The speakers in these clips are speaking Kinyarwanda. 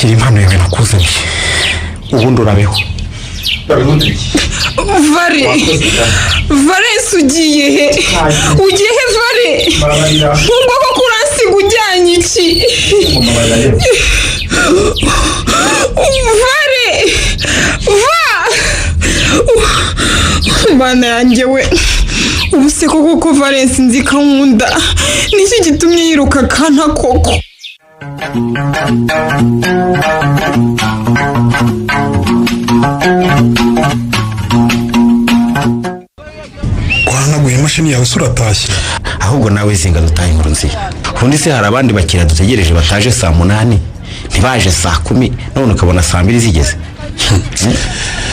Akira impano yawe nakuzaniye, ubundi urabeho. Vare, Valensi, ugiye he? Ugiye he, Vare? Nk'ubwo koko uransiga ujyanye iki? Vare, va! Bana yanjye we, ubu se koko ko Valensi nzi ko ankunda, nicyo gitumye yiruka akana koko? Wahanaguye imashini yawe se, uratashye? Ahubwo nawe zinga dutahe inkuru nziza. Ubundi se hari abandi bakiriya dutegereje bataje saa 8, ntibaje saa 10, none ukabona saa 2 zigeze?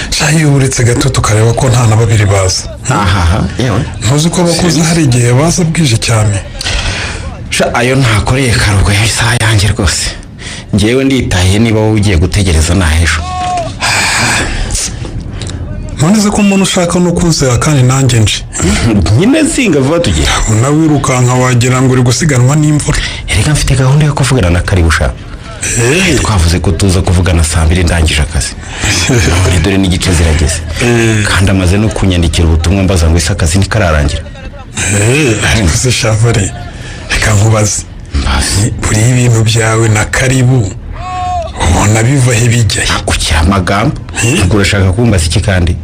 Shahi, iyo uretse gato tukareba ko nta na babiri baza. Ahaha, yewe. Ntuzi ko abakozi hari igihe baza bwije cyane? Sha, ayo ntakoreye karubwo ya isaha yanjye rwose. Ngewe nditahiye, niba wowe ugiye gutegereza nahejo. None se ko mbona ushaka no kunseka kandi nanjye nje? Nyine zinga vuba tugiye. Nawe wirukanka wagira ngo uri gusiganwa n'imvura. Erega mfite gahunda yo kuvugana na Karibusha. Twavuze ko tuza kuvugana saa 2 ndangije akazi, none dore n'igice zirageze, kandi amaze no kunyandikira ubutumwa mbaza ngo ese akazi ntikararangira? Ariko se shavare, reka nkubaze, buriya ibintu byawe na Karibu ubona biva he bijya he? Ukira amagambo. Ubwo urashaka kumbaza iki kandi?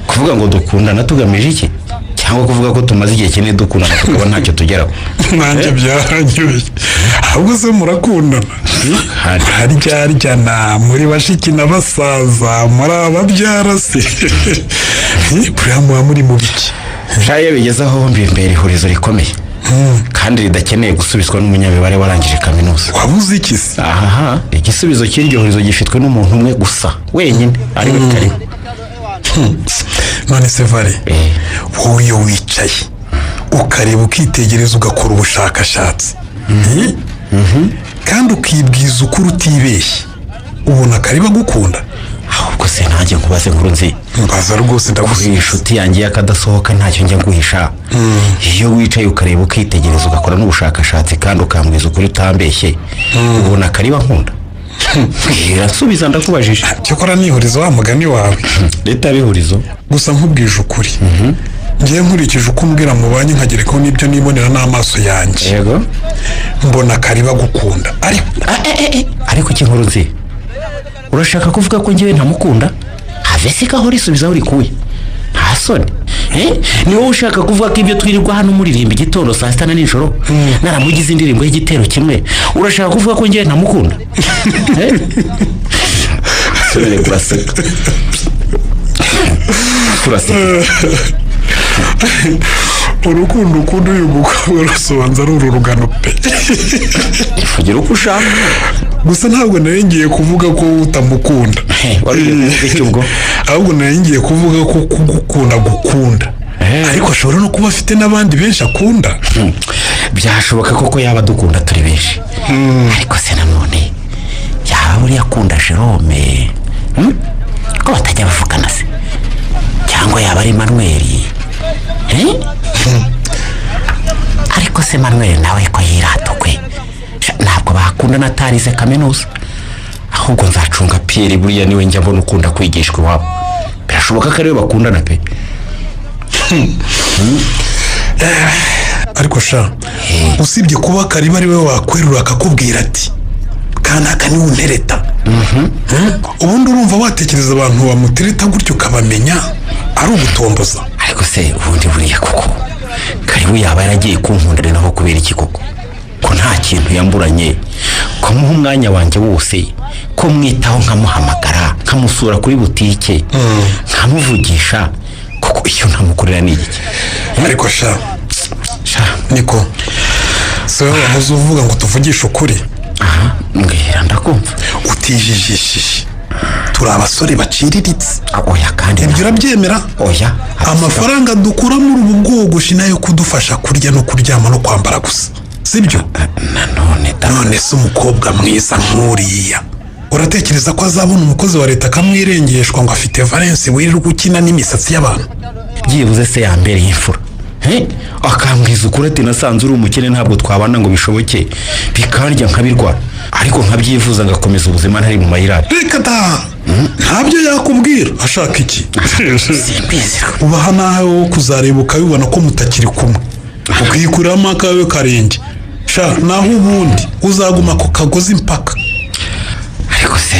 Kuvuga ngo dukundana tugamije iki, cyangwa kuvuga ko tumaze igihe kinini dukundana tukaba ntacyo tugeraho? Nanjye byaranyuye. Ahubwo se murakundana? Hari. Haryaryana muri bashiki na basaza, muri ababyara se? Buriya muba muri mu biki? Sha, iyo bigeze aho hombi imbere ihurizo rikomeye kandi ridakeneye gusubizwa n'umunyamibare warangije kaminuza. Wabuze iki se? Ahaha, igisubizo cy'iryo hurizo gifitwe n'umuntu umwe gusa wenyine, ariwe Karibu. None se Vare, wowe iyo wicaye ukareba, ukitegereza, ugakora ubushakashatsi, kandi ukibwiza ukuri utibeshye, ubona Karibu agukunda? Ahubwo se nanjye nkubaze, nkuru nzi. Mbaza rwose. Uri Ndagusubiza. inshuti yanjye y'akadasohoka, ntacyo njya nguhisha. Iyo wicaye ukareba, ukitegereza, ugakora n'ubushakashatsi, kandi ukambwiza ukuri utambeshye, ubona Karibu ankunda? Mbwira, nsubiza, ndakubajije. Cyakora nihuriza wa mugani wawe. Leta bihurizo. Gusa nkubwije ukuri, ngiye nkurikije uko umbwira mu banki, nkagerekaho n'ibyo nibonera n'amaso yanjye, mbona Karibu agukunda, ariko Ariko iki, nkuru nzi? Urashaka kuvuga ko ngewe ntamukunda? Have se, kaho risubiza aho rikuye, nta soni? Ni wowe ushaka kuvuga ko ibyo twirirwa hano muririmba igitondo, saa sita na nijoro, naramugize indirimbo y'igitero kimwe, urashaka kuvuga ko ngewe ntamukunda? Subire kuraseka, kuraseka. Urukundo ukunda uyu mukobwa rusobanza ari uru rugano pe. Ifugira uko ushaka. Gusa ntabwo nari ngiye kuvuga ko utamukunda. Wari ugiye kuvuga iki ubwo? Ahubwo nari ngiye kuvuga ko kugukunda gukunda, ariko ashobora no kuba afite n'abandi benshi akunda. Byashoboka koko yaba dukunda turi benshi, ariko se nanone yaba buriya akunda Jerome? Ko batajya bavugana se? Cyangwa yaba ari Manuel? Eh? Ariko se Manuel nawe ko yiratukwe? Sha, ntabwo bakundana atarize kaminuza. Ahubwo nzacunga Pierre, buriya niwe njya mbona ukunda kwigishwa iwabo, birashoboka ko ariwe bakundana pe. Ariko sha, usibye kuba Karibu ari we wakwerura akakubwira ati kanaka niwe untereta, ubundi urumva watekereza abantu bamutereta gutyo ukabamenya ari ugutomboza? Ariko se ubundi buriya koko Karibu yaba yaragiye kunkundana naho kubera iki koko, ko nta kintu yamburanye, ko muha umwanya wanjye wose, ko mwitaho, nkamuhamagara, nkamusura kuri butike, nkamuvugisha, koko icyo ntamukorera ni iki? Ariko sha, Sha. Niko si wowe wahoze uvuga ngo tuvugishe ukuri? Aha, mbwira, ndakumva. Utijijishije, turi abasore baciriritse. Ah, oya kandi. Ibyo urabyemera? Oya. Amafaranga dukura muri ubu bwogoshi nayo kudufasha kurya no kuryama no kwambara gusa, sibyo? Nanone da. None se umukobwa mwiza nk'uriya, uratekereza ko azabona umukozi wa leta akamwirengeshwa ngo afite Valensi wirirwa ukina n'imisatsi y'abantu? Byibuze se yambereye imfura. Akambwiza ukuri ati nasanze uri umukene, ntabwo twabana ngo bishoboke, bikarya nkabirwara, ariko nkabyivuza ngakomeza ubuzima ntari mu mayirari. Reka da, ntabyo yakubwira. Ashaka iki? Ubaha nawe wo kuzareba ukabibona ko mutakiri kumwe, ukikuriramo akawe karenge sha. Naho ubundi uzaguma ku kagozi impaka. Ariko se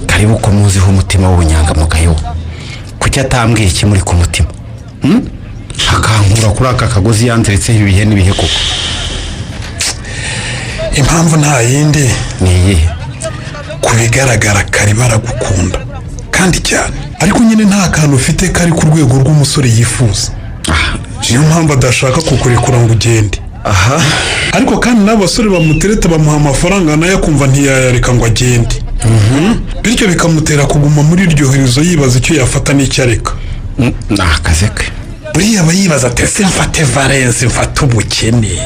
Karibu, ko muziho umutima w'ubunyangamugayo, kuki atambwiye ikimuri ku mutima? Akankura kuri aka kagozi yanziritseho ibihe n'ibihe koko? Impamvu nta yindi. Ni iyihe? Ku bigaragara Karibu aragukunda kandi cyane, ariko nyine nta kantu ufite kari ku rwego rw'umusore yifuza. Niyo mpamvu adashaka kukurekura ngo ugende. Ariko kandi n'abasore bamutereta bamuha amafaranga, nayo akumva ntiyayareka ngo agende, bityo bikamutera kuguma muri iryo herizo, yibaza icyo yafata n'icyo areka. Ni akazi ke. Buriya aba yibaza ati: ese mfate Valence, mfate ubukene?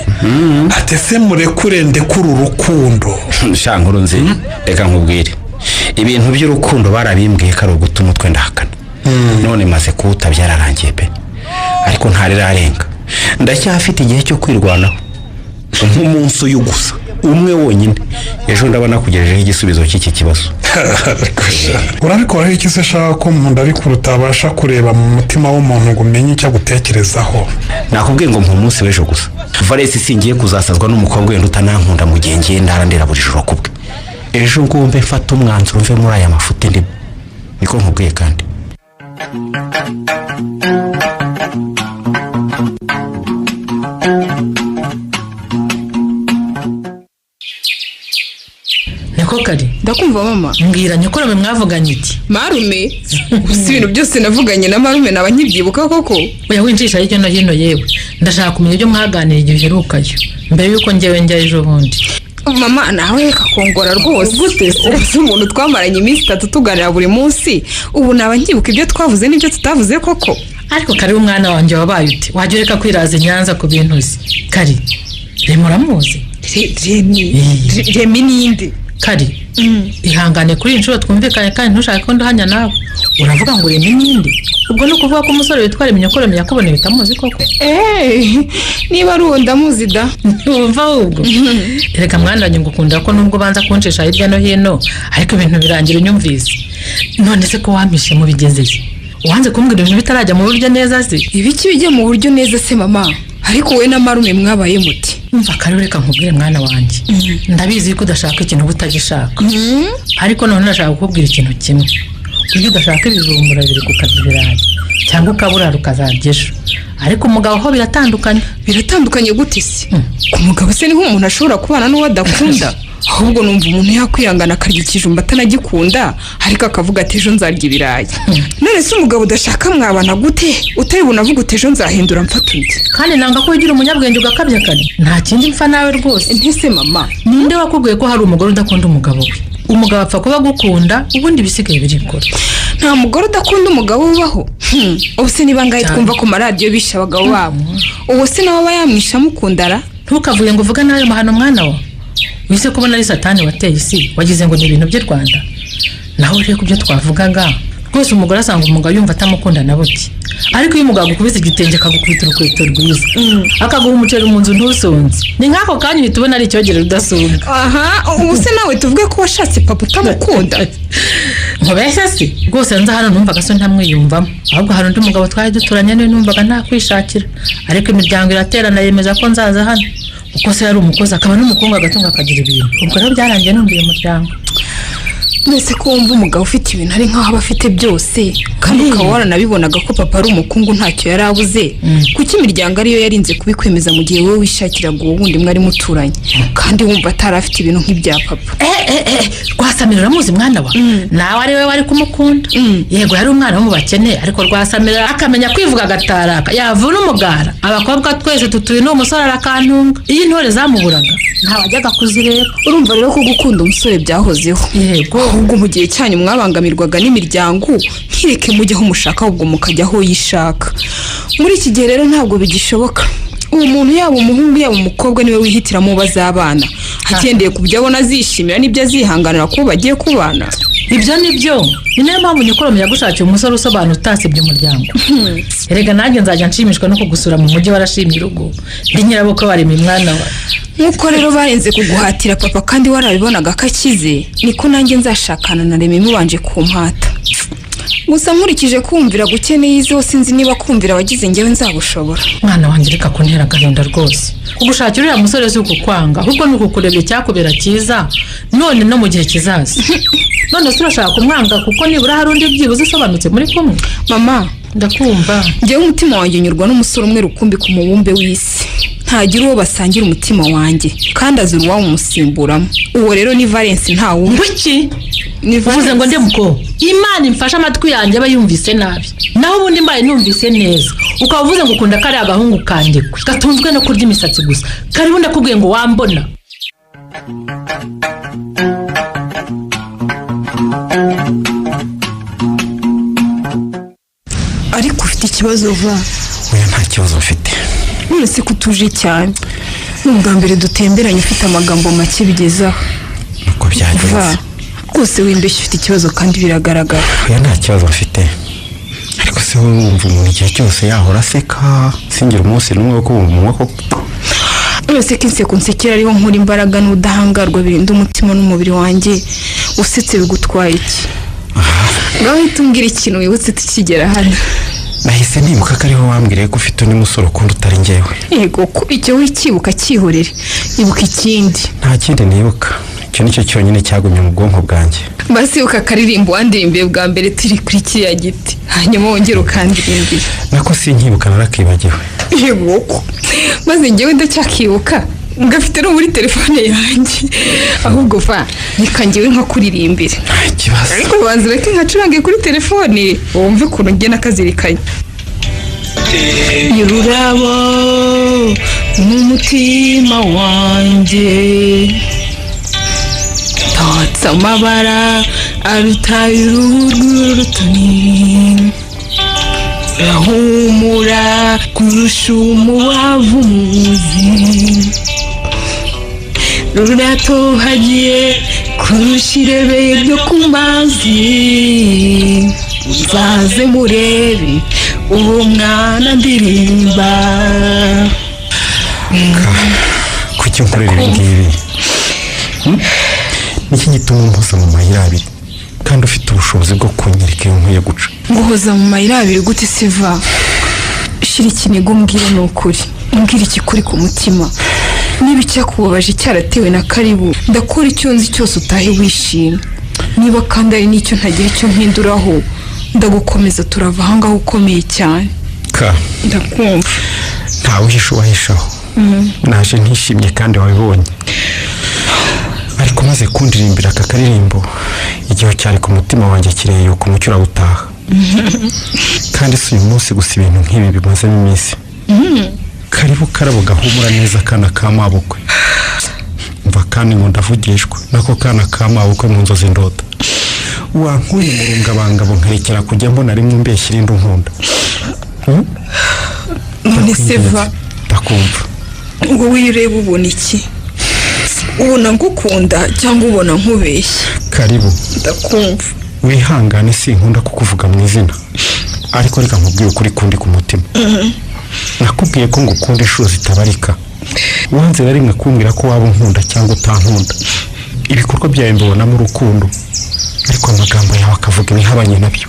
Ati: ese murekure, ndekure urukundo? Sha nkuru nzi, reka nkubwire, ibintu by'urukundo barabimbwiye ko ari uguta umutwe, ndahakana. None maze kuwuta, byararangiye pe. Ariko ntarirarenga, ndacyafite igihe cyo kwirwanaho nk'umunsi uyu gusa, umwe wonyine. Ejo ndabona nakugejejeho igisubizo cy'iki kibazo. Urabikoraho iki se shaka ko umuntu ariko utabasha kureba mu mutima w'umuntu ngo umenye icyo agutekerezaho? Nakubwiye ngo mu munsi w'ejo gusa. Valesi, singiye kuzasazwa n'umukobwa wenda utanankunda mu gihe ngiye ndarandira buri joro kubwe. Ejo ngombe mfate umwanzuro mve muri aya mafuti ndimo, niko nkubwiye kandi. Niko Kari. Ndakumva mama. Mbwira, nyokorome mwavuganye iki? Marume? Gusa ibintu byose navuganye na marume naba nkibyibuka koko? Oya, winjisha hirya no hino. Yewe, ndashaka kumenya ibyo mwaganiriye igihe uherukayo, mbere y'uko njyewe njya ejo bundi. Mama, nawe reka kongora rwose. Gute se? Ubu se umuntu twamaranye iminsi 3 tuganira buri munsi, ubu naba nkibuka ibyo twavuze n'ibyo tutavuze koko? Ariko Kari, umwana wanjye, wabaye ute? Wajya ureka kwiraza i Nyanza ku bintu uzi. Kari, Rema uramuzi? Remi? Remi ninde? Kari, ihangane kuri iyi nshuro twumvikanye, kandi ntushake ko nduhanya nawe. Uravuga ngo Remi ninde? Ubwo ni ukuvuga ko umusore witwa Remi nyokorome yakuboneye utamuzi koko? Eee, niba ari uwo ndamuzi da. Ntiwumva ahubwo? Reka mwana wanjye, ngukunda ko nubwo ubanza kuncisha hirya no hino, ariko ibintu birangira unyumvise. None se ko wampishe mubigezeye, wanze kumbwira ibintu bitarajya mu buryo neza se? Ibiki bijya mu buryo neza se mama? Ariko wowe na marume mwabaye muti? Umva Kari, reka nkubwire mwana wanjye, ndabizi ko udashaka ikintu uba utagishaka, ariko none ndashaka kukubwira ikintu kimwe. Ujye udashaka ibijumbura biri kukarya ibirayi, cyangwa ukaburara ukazarya ejo. Ariko umugabo ho biratandukanye. Biratandukanye gute se? Ku mugabo se niho umuntu ashobora kubana n'uwo adakunda? Ahubwo numva umuntu yakwihangana akarya ikijumba atanagikunda, ariko akavuga ati ejo nzarya ibirayi. None se umugabo udashaka mwabana gute, utari bunavuga uti ejo nzahindura mfata undi? Kandi nanga ko wigira umunyabwenge ugakabya. Kare, nta kindi mpfa nawe rwose. Ntese mama? Ninde wakubwiye ko hari umugore udakunda umugabo we? Umugabo apfa kuba agukunda, ubundi ibisigaye birikora. Nta mugore udakunda umugabo ubaho. Ubu se niba ngahe Cyane. twumva ku maradiyo bishe abagabo babo, ubu se nawe aba yamwishe amukundara? Ntukavuge ngo uvuge n'ayo mahano mwana wa. Wise kubona ari Satani wateye isi, wagize ngo ni ibintu by'u Rwanda. Naho rero ku byo twavugaga, rwose umugore asanga umugabo yumva atamukunda na buke, ariko iyo umugabo agukubise igitenge, akagukubita urukweto rwiza, akaguha umuceri mu nzu ntusonze, ni nk'ako kanya uhita ubona ari icyogere rudasumbwa. Aha, ubu se nawe tuvuge ko washatse papa utamukunda? Nkubeshya se? Rwose nza hano numvaga so ntamwiyumvamo, ahubwo hari undi mugabo twari duturanye niwe numvaga ntakwishakira, ariko imiryango iraterana yemeza ko nzaza hano kuko se yari umukozi akaba n'umukungu, agatunga akagira ibintu. Ubwo rero byarangiye numviye umuryango. Mbese ko wumva umugabo ufite ibintu ari nk'aho aba afite byose, kandi ukaba waranabibonaga ko papa ari umukungu ntacyo yari abuze, kuki imiryango ariyo yarinze kubikwemeza mu gihe wowe wishakiraga uwo wundi mwari muturanye, kandi wumva atari afite ibintu nk'ibya papa? Rwasamira uramuzi mwana wa? Nawe ari we wari kumukunda. Yego yari umwana wo mu bakene, ariko Rwasamira akamenya kwivuga agataraka, yavuna umugara. Abakobwa twese tutuye n'uwo musore arakantunga. Iyo intore zamuburaga ntawajyaga kuzireba. Urumva rero ko gukunda umusore byahozeho. Yego. Ahubwo mu gihe cyanyu mwabangamirwaga n'imiryango ntireke mujye aho mushaka, ahubwo mukajya aho yishaka. Muri iki gihe rero ntabwo bigishoboka. Uwo muntu, yaba umuhungu yaba umukobwa, niwe wihitiramo uwo bazabana, agendeye ku byo abona azishimira n'ibyo azihanganira kubo bagiye kubana. Ibyo ni byo, ni nayo mpamvu nyikorome yagushakiye umusore usobanura utasebye umuryango. Erega nanjye nzajya nshimishwa no kugusura mu mujyi warashimye urugo, ndi nyirabukwe waremye mwana wa. Nk'uko rero barenze kuguhatira papa kandi warabibonaga ko akize, niko nanjye nzashakana na Remy mubanje kumpata. Gusa nkurikije kumvira guke niyiziho, sinzi niba kumvira abagize njyewe nzabushobora. Mwana wanjye, reka kuntera agahinda rwose. Kugushakira uriya musore si ukukwanga, ahubwo ni ukukureba icyakubera cyiza none no mu gihe kizaza. None se urashaka kumwanga kuko nibura hari undi byibuze usobanutse muri kumwe? Mama. Ndakumva. Njyewe umutima wanjye unyurwa n'umusore umwe rukumbi ku mubumbe w'isi, ntagira uwo basangira umutima wanjye, kandi azira uwawumusimburamo. Uwo rero ni Valence, nta wundi. Ngo iki? Ni Uvuze ngo Valence. Nde muko? Imana imfashe amatwi yanjye aba yumvise nabi, naho ubundi mbaye numvise neza ukaba uvuze ngo ukunda kariya gahungu kandekwe gatunzwe no kurya imisatsi gusa. Karibu, ndakubwiye ngo wambona. Ariko ufite ikibazo va? Oya, nta kibazo mfite. None se ko utuje cyane? Ni ubwa mbere dutemberanye ufite amagambo make bigezaho. Nuko Va, byagenze. rwose wimbeshye, ufite ikibazo kandi biragaragara. Oya, nta kibazo mfite. Ariko se wowe wumva umuntu igihe cyose yahora aseka, singira umunsi n'umwe wo kubumva umunwa koko? None se ko inseko nsekera ariho nkura imbaraga n'ubudahangarwa birinda umutima n'umubiri wanjye, usetse bigutwaye iki? Ngaho uhita umbwira ikintu wibutse tukigera hano. Nahise nibuka ko ariho wambwiriye ko ufite undi musore ukunda utari njyewe. Yego, ko icyo wikibuka cyihorere, ibuka ikindi. Nta kindi nibuka, icyo nicyo cyonyine cyagumye mu bwonko bwanjye. Basi ibuka akaririmbo wandimbiye bwa mbere turi kuri kiriya giti, hanyuma wongere ukandirimbire. Nako sinkibuka, narakibagiwe. Yego ko maze njyewe ndacyakibuka, ngafite no muri telefone yanjye. Ahubwo va, reka njyewe nkakuririmbira. Nta kibazo. Ariko banza ureke nkacurange kuri telefone wumve ukuntu njye nakazirikanye. Ururabo n'umutima wanjye tatse amabara aruta uruhu rw'urutoni, urahumura kurusha umubavu muzi, ruratohagiye kurusha irebe ryo ku mazi. Muzaze murebe uwo mwana ndirimba. Kuki unkorera ibi ngibi? Niki gituma umpoza mu mayira abiri kandi ufite ubushobozi bwo kunyereka iyo nkwiye guca? Nguhoza mu mayira abiri gute siva? Shira ikiniga umbwire, ni ukuri, umbwire ikikuri ku mutima. Niba icyakubabaje cyaratewe na Karibu, ndakora icyo nzi cyose utahe wishimye. Niba kandi ari n'icyo ntagira icyo mpinduraho, ndagukomeza turava ahangaha ukomeye cyane. Ka. Ndakumva. Ntawe uhisha uwahishaho. Naje ntishimye kandi wabibonye, ariko umaze kundirimbira aka karirimbo, igihe cyari ku mutima wanjye kireyuka, umucyo urawutaha. Kandi si uyu munsi gusa, ibintu nk'ibi bimazemo iminsi. Karibu karabo gahumura neza, kana ka mabukwe. Mva kandi ngo ndavugishwa nako kana ka mabukwe mu nzozi ndota. Wankuye mu rungabangabo nkarekera kujya mbona rimwe umbeshya irindi unkunda. None se va? Ndakumva. Wowe iyo ureba ubona iki? Ubona ngukunda cyangwa ubona nkubeshya? Karibu. Ndakumva. Wihangane, sinkunda kukuvuga mu izina, ariko reka nkubwire ukuri kundi ku mutima. Nakubwiye ko ngukunda inshuro zitabarika, wanze na rimwe kumbwira ko waba unkunda cyangwa utankunda. Ibikorwa byawe mbibonamo urukundo, ariko amagambo yawe akavuga ibihabanye nabyo.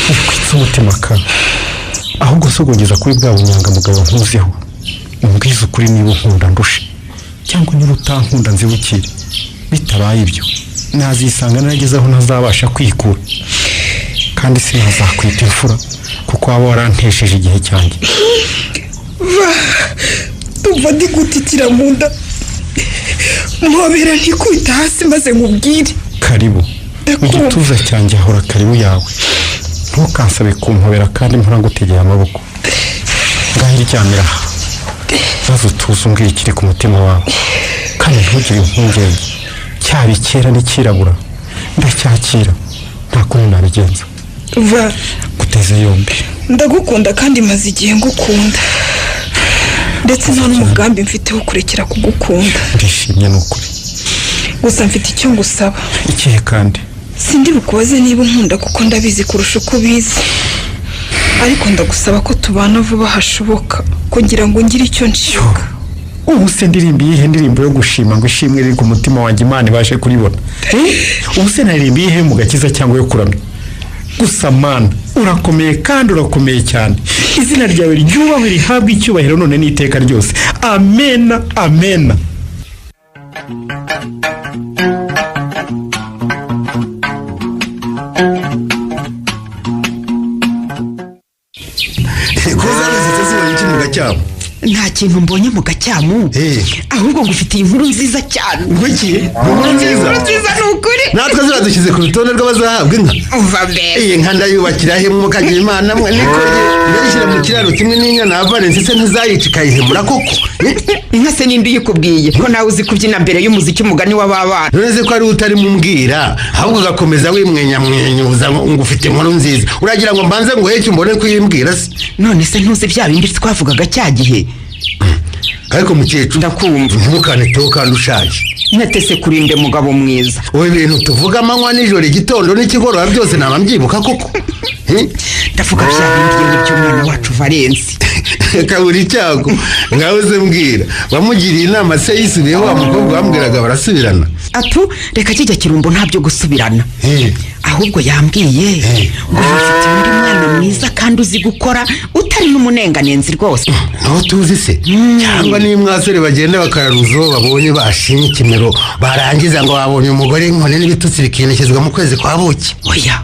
Wikwitse umutima ka, ahubwo sogongeza kuri bwa bunyangamugayo nkuziho, umbwize ukuri niba unkunda ndushe, cyangwa niba utankunda nzibukire. Bitabaye ibyo nazisanga narageze aho ntazabasha kwikura, kandi sinazakwita imfura kuko waba warantesheje igihe cyanjye. Ndumva ndi gutitira mu nda, mpobera ntikubita hasi maze nkubwire. Karibu mu Ndakumva. gituza cyanjye hahora karibu yawe. Ntukansabe kumpobera kandi mpora ngutegeye amaboko. Ngaho iryamira aha maze utuze, umbwire ikiri ku mutima wawe, kandi ntugire impungenge, cyaba icyera n'icyirabura ndacyakira, nta kundi nabigenza. Va. Guteze yombi. Ndagukunda kandi maze igihe ngukunda, ndetse nta n'umugambi mfite wo kurekera kugukunda. Ndishimye ni ukuri. Gusa mfite icyo ngusaba. Ikihe kandi? Sindi bukubaze niba unkunda, kuko ndabizi kurusha uko ubizi, ariko ndagusaba ko tubana vuba hashoboka kugira ngo ngire icyo nshinga. Ubu se ndirimba iyihe ndirimbo yo gushima ngo ishimwe riri ku mutima wanjye Imana ibashe kuribona? Ubu se naririmba iyihe mu gakiza cyangwa yo kuramya? Gusa Mana, urakomeye kandi urakomeye cyane. Izina ryawe ryubahwe, rihabwe icyubahiro none n'iteka ryose. Amena, amena. Ko zabazitse zibonye iki mu Gacyamu? Nta kintu mbonye mu Gacyamu. Ahubwo ngufitiye inkuru nziza cyane. Ngo iki? Ni inkuru nziza? Inkuru nziza ni ukuri. Natwe ziradushyize ku rutonde rw'abazahabwa inka. Umva mbere. Iyi nka ndayubakira he? Mukagira Imana mwe, niko ye ndayishyira mu kiraro kimwe n'inyana ya Valensi se, ntizayica ikayihemura koko? Inka se ninde uyikubwiye, ko nawe uzi kubyina mbere y'umuziki, umugani w'ababana? None se ko ari utarimo umbwira, ahubwo ugakomeza wimwenyamwenyuza ngo ufite inkuru nziza, uragira ngo mbanze nguheke umbone kuyimbwira se? None se ntuzi bya bindi twavugaga cya gihe? Ariko mukecuru. Ndakumva. Ntukaniteho kandi ushaje. Natese kurinde, mugabo mwiza. Ubu ibintu tuvuga amanywa nijoro, igitondo n'ikigoroba, byose naba mbyibuka koko? Ndavuga bya bindi yewe by'umwana wacu Valensi. Kabura icyago. Ngaho se mbwira, wamugiriye inama se yisubiyeho? Wa mukobwa wambwiraga barasubirana? Atu reka, kijya kirumbo, ntabyo gusubirana. Ahubwo yambwiye ngo yifitiye undi mwana mwiza kandi uzi gukora, utari n'umunenganenzi rwose. Naho tuzi se, cyangwa niba mwasore bagenda bakararuza uwo babonye bashimye ikimero, barangiza ngo babonye umugore, inkoni n'ibitutsi bikinekezwa mu kwezi kwa buki? Oya,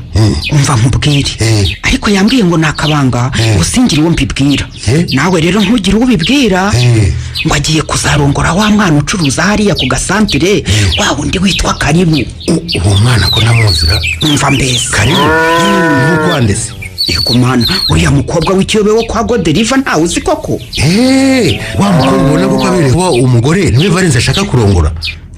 umva nkubwire. Ariko yambwiye ngo ni akabanga, ngo singire uwo mbibwira. Nawe rero ntugire uwo ubibwira. Ngo agiye kuzarongora wa mwana ucuruza hariya ku gasantire, wa wundi witwa Karibu. Uwo mwana ko namuzira? Umva mbese. Karibu nk'uko wandese. Yego mana, uriya mukobwa w'ikiyobe wo kwa Goderiva, ntawe uzi koko? Eee, wa mukobwa ubona ko abereye kuba umugore, niwe Valensi ashaka kurongora?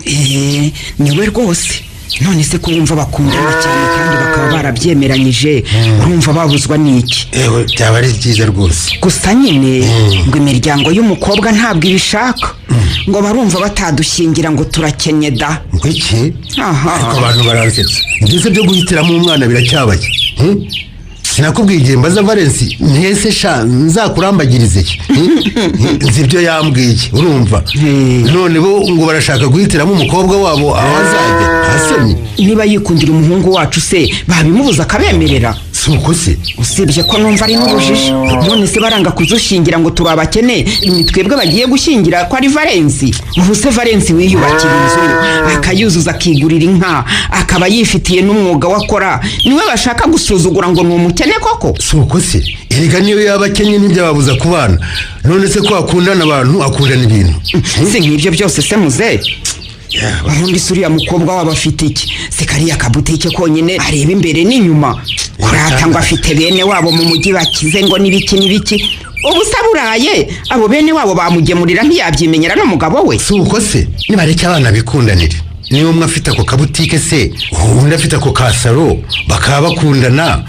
Eee, niwe rwose. None se ko wumva bakundana cyane kandi bakaba barabyemeranyije, urumva babuzwa n'iki? Ewe, byaba ari byiza rwose. Gusa nyine ngo imiryango y'umukobwa ntabwo ibishaka, ngo barumva batadushyingira, ngo turakennye da. Ngo iki? Aha. Ariko abantu baransetsa. Ibyiza byo guhitiramo umwana biracyabaye. Sinakubwiye igihe mbaza Valensi ntese sha nzakurambagirize iki? Nzi ibyo yambwiye, urumva? None bo ngo barashaka guhitiramo umukobwa wabo aho azajya ahasemye. Niba yikundira umuhungu wacu se, babimubuza akabemerera? Si uko se? Usibye ko numva ari n'ubujiji. None se baranga kuzushingira ngo turi abakene, ni twebwe bagiye gushyingira ko ari Valensi? Ubu se Valensi wiyubakira inzu akayuzuza, akigurira inka, akaba yifitiye n'umwuga wakora, niwe bashaka gusuzugura ngo ni umukene koko? Si uko se? Erega niyo yaba akennye ntibyababuza kubana. None se ko akundana abantu, akundana ibintu? Si nk'ibyo byose se muzehe? Ubundi se uriya mukobwa waba afite iki? Si kariya kabutike konyine areba imbere n'inyuma, kurata ngo afite bene wabo mu mujyi bakize, ngo n'ibiki n'ibiki. Ubu se aburaye abo bene wabo bamugemurira, ntiyabyimenyera n'umugabo we? Si uko se? Nibareke abana bikundanire. Niba umwe afite ako kabutike se, undi afite ako kasaro, bakaba bakundana,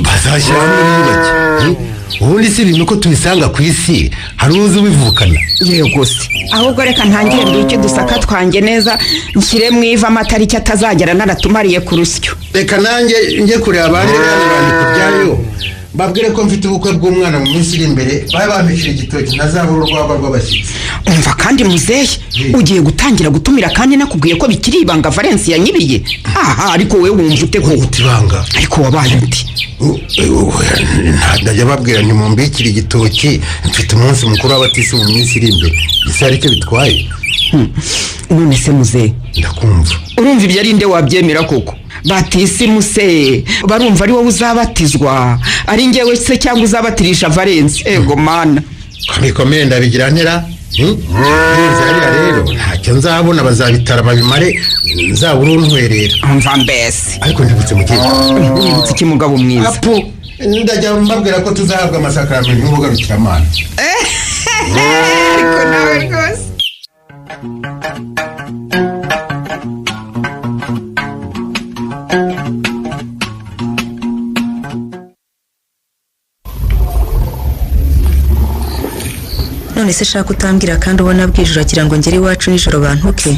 bazashyira hamwe biyubake. Ubundi si ibintu ko tubisanga ku isi, hari uzi ubivukana? Yego se, ahubwo reka ntangire mbike udusaka twanjye neza, nshyire mu ivu amatariki atazagera naratumariye ku rusyo. Reka nanjye njye kureba abandi bandika ibyayo, mbabwire ko mfite ubukwe bw'umwana mu minsi iri imbere, babe bampishira igitoki ntazabura urwagwa rw'abashyitsi. Umva kandi muzehe, ugiye gutangira gutumira kandi nakubwiye ko bikiri ibanga Valensi yanyibiye aha. Ariko wowe wumva ute koko? Uti ibanga? Ariko wabaye uti? Ndajya babwira ntimumbikire igitoki, mfite umunsi mukuru w'abatisi mu minsi iri imbere. Ese hari icyo bitwaye? None se muzehe. Ndakumva. Urumva ibyo ari nde wabyemera koko? Batisimu se barumva ari wowe uzabatizwa, ari njyewe se, cyangwa uzabatirisha Valensi? Ego mana. Bikomeye, ndabigira ntera hariya rero, ntacyo nzabona, bazabitara babimare, nzabura untwerera. Umva mbese. Ariko ndibutse mukecuru. Wibutse iki, mugabo mwiza? Apu, ndajya mbabwira ko tuzahabwa amasakaramentu y'ubugarukiramana. Ariko nawe rwose. None se shaka utambwira kandi ubona bwije, uragira ngo ngere iwacu nijoro bantuke?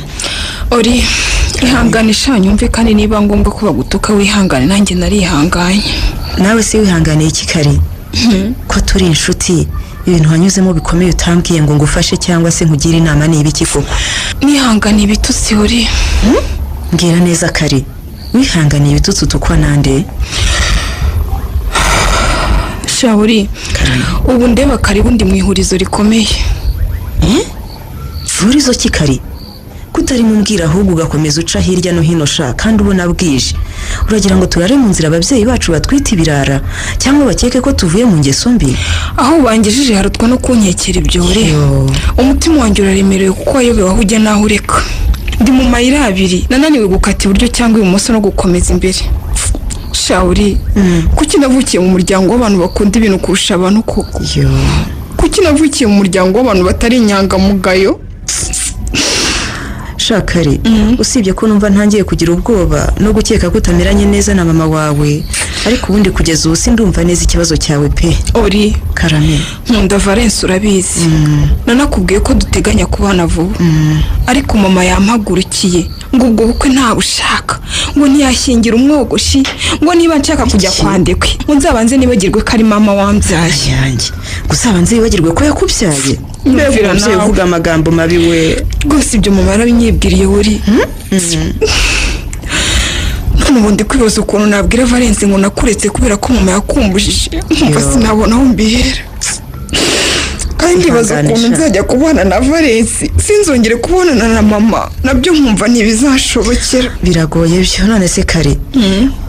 Ori, Ihangane sha, nyumve, kandi niba ngombwa ko bagutuka wihangane, nanjye narihanganye. Nawe se wihanganiye iki kare, ko turi inshuti? Ibintu wanyuzemo bikomeye utambwiye ngo ngufashe cyangwa se nkugire inama, ni ibiki koko? Nihangane ibitutsi uri. Mbwira neza kare, wihanganiye ibitutsi utukwa nande? Shawuri, ubu ndeba karibu ndi mu ihurizo rikomeye. Ihurizo ki kare, kutarimo umbwira ahubwo ugakomeza uca hirya no hino sha, kandi ubona bwije? Uragira ngo turare mu nzira, ababyeyi bacu batwite ibirara cyangwa bakeke ko tuvuye mu ngeso mbi? Aho bangejeje harutwa no kunkekera ibyore. Umutima wanjye uraremerewe kuko wayobewe aho ujya n'aho ureka. Ndi mu mayira abiri, nananiwe gukata iburyo cyangwa ibumoso no gukomeza imbere. Shawuri, kuki navukiye mu muryango w'abantu bakunda ibintu kurusha abantu koko? Kuki navukiye mu muryango w'abantu batari inyangamugayo? Shakare, usibye ko numva ntangiye kugira ubwoba no gukeka ko utameranye neza na mama wawe, ariko ubundi kugeza ubu sindumva neza ikibazo cyawe pe. Ori. Karame. Nkunda Valence, urabizi, nanakubwiye ko duteganya kubana vuba, ariko mama yampagurukiye ngo ubwo bukwe ntabushaka, ngo ntiyashyingira umwogoshi, ngo niba nshaka kujya kwa Ndekwe ngo nzabanze nibagirwe ko ari mama wambyaye. Yanjye, gusa abanze yibagirwe ko yakubyaye? Mbega Nyumvira umubyeyi nawe. uvuga amagambo mabi we! Rwose ibyo mama yarabinyibwiriye uri. None ubu ndi kwibaza ukuntu nabwira Valence ngo nakuretse kubera ko mama yakumbujije, nkumva Yo. sinabona aho mbihera. Kandi ndibaza Ihangane ukuntu sha. nzajya kubana na Valence sinzongere kubonana na mama, nabyo nkumva ntibizashobokera. Biragoye byo. None se kare,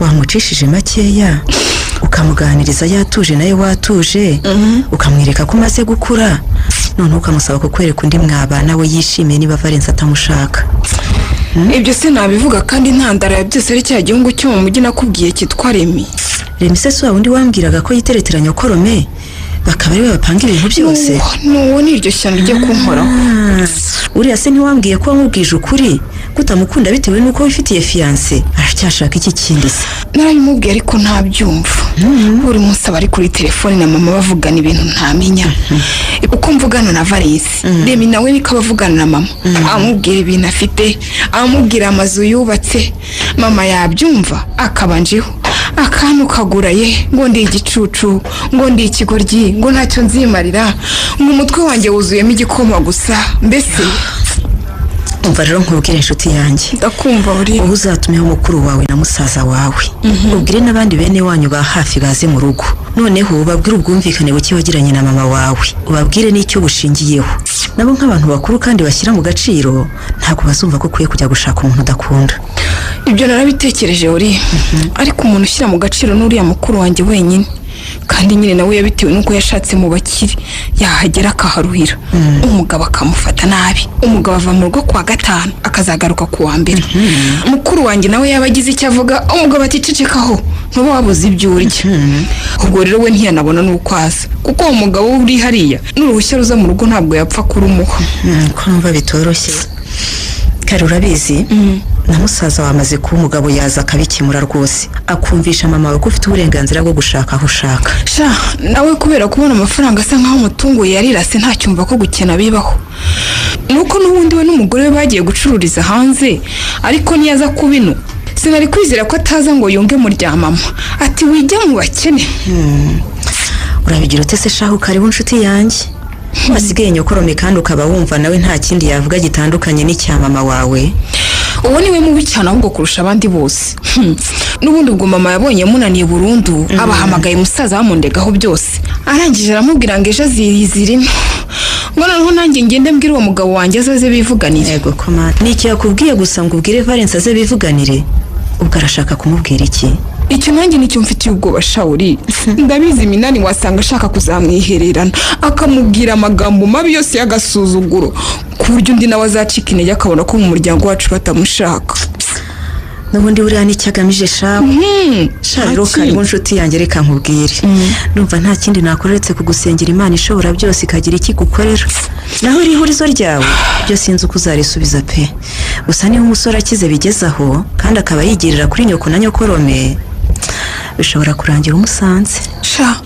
wamucishije makeya ukamuganiriza yatuje nawe watuje, ukamwereka ko umaze gukura, noneho ukamusaba kukwereka undi mwabana we yishimiye niba Valence atamushaka? Ibyo se nabivuga kandi intandaro ya byose ari cya gihugu cyo mu mujyi nakubwiye cyitwa Remi? Remi se si wa wundi wambwiraga ko yiteretera nyokorome, bakaba ari we bapanga ibintu byose? Nuwo, ni iryo shyano rijya kunkoraho. Uriya se ntiwambwiye ko wamubwije ukuri ko utamukunda bitewe n'uko wifitiye fiancé? Aracyashaka iki kindi se? Narabimubwiye ariko ntabyumva. Buri munsi aba ari kuri telefone na mama bavugana ibintu ntamenya. Uko mvugana na Valence, Remi nawe niko abavugana na mama, amubwira ibintu afite, amubwira amazu yubatse. Mama yabyumva akabanjiho akantu kagura ye, ngo ndi igicucu, ngo ndi ikigoryi, ngo ntacyo nzimarira, ngo umutwe wanjye wuzuyemo igikoma gusa mbese. Umva rero nkubwire, inshuti yanjye. Ndakumva buri. Wowe uzatumeho mukuru wawe na musaza wawe, ubwire n'abandi bene wanyu ba hafi baze mu rugo, noneho ubabwire ubwumvikane buke wagiranye na mama wawe, ubabwire n'icyo bushingiyeho. Nabo nk'abantu bakuru kandi bashyira mu gaciro, ntabwo bazumva ko ukwiye kujya gushaka umuntu udakunda. Ibyo narabitekereje uri, ariko umuntu ushyira mu gaciro n'uriya mukuru wanjye wenyine, kandi nyine nawe yabitewe n'uko yashatse mu bakire, yahagera akaharuhira, umugabo akamufata nabi. Umugabo ava mu rugo kuwa gatanu akazagaruka ku wa mbere. Mukuru wanjye nawe yaba agize icyo avuga, umugabo ati: "Cecekaho, ntuba wabuze ibyo urya." Ubwo rero we ntiyanabona n'uko aza, kuko uwo mugabo we uri hariya n'uruhushya ruza mu rugo ntabwo yapfa kurumuha. Ko numva bitoroshye kare, urabizi na musaza wawe amaze kuba umugabo, yaza akabikemura rwose, akumvisha mama wawe ko ufite uburenganzira bwo gushaka aho ushaka. Sha, nawe kubera kubona amafaranga asa nkaho umutunguye, yarirase, ntacyumva ko gukena bibaho. Nuko n'ubundi we n'umugore we bagiye gucururiza hanze, ariko niyaza kuba ino sinari kwizera ko ataza ngo yunge mu rya mama ati: "Wijya mu bakene." Urabigira ute se shahu karibu, inshuti yanjye? Wasigaye nyokorome kandi ukaba wumva nawe nta kindi yavuga gitandukanye n'icya mama wawe? Uwo niwe mubi cyane ahubwo kurusha abandi bose. N'ubundi ubwo mama yabonye yamunaniye burundu, abahamagaye musaza bamundegaho byose, arangije aramubwira ngo ejo aziyizira ino, ngo noneho nanjye ngende mbwire uwo mugabo wanjye azaze bivuganire. Yego koma, ni icyo yakubwiye gusa, ngo ubwire Valence aze bivuganire? Ubwo arashaka kumubwira iki? Icyo nanjye nicyo mfitiye ubwoba shawuri. Ndabizi Minani wasanga ashaka kuzamwihererana akamubwira amagambo mabi yose y'agasuzuguro, ku buryo undi nawe azacika intege akabona ko mu muryango wacu batamushaka. N'ubundi buriya nicyo agamije shahu. Sha rero karibu nshuti yanjye, reka nkubwire, ndumva nta kindi nakora uretse kugusengera Imana ishobora byose ikagira icyo igukorera. Naho iri hurizo ryawe byo sinzi uko uzarisubiza pe. Gusa niba umusore akize bigeze aho kandi akaba yigirira kuri nyoko na nyokorome, bishobora kurangira umusanze. Sha,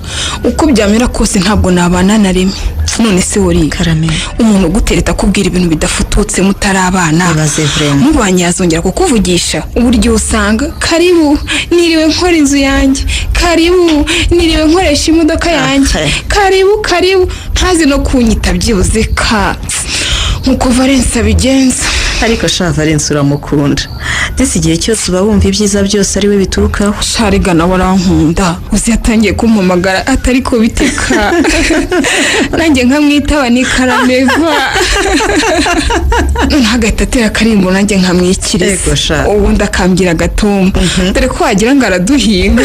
uko byamera kose ntabwo nabana na rimwe. None se wori Karame. Umuntu ugutereta akubwira ibintu bidafututse mutari abana, Ibaze vraiment. mubanye yazongera kukuvugisha? Uburyo usanga karibu niriwe nkora inzu yanjye, karibu niriwe nkoresha imodoka yanjye, karibu karibu, ntazi no kunyita byibuze ka nkuko Valence abigenza. Ariko sha, Valence uramukunda ndetse igihe cyose uba wumva ibyiza byose ari we biturukaho. Sharega nawe arankunda. Uzi yatangiye kumpamagara atari ko biteka, nanjye nkamwitaba ni karameva, noneho agahita atera akarimbo nanjye nkamwikiriza. Ego sha. Ubundi akambwira agatumba, dore ko wagira ngo araduhinga.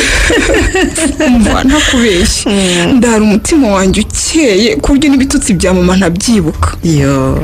Umva, ntakubeshye, ndara umutima wanjye ukeye ku buryo n'ibitutsi bya mama ntabyibuka. Yo.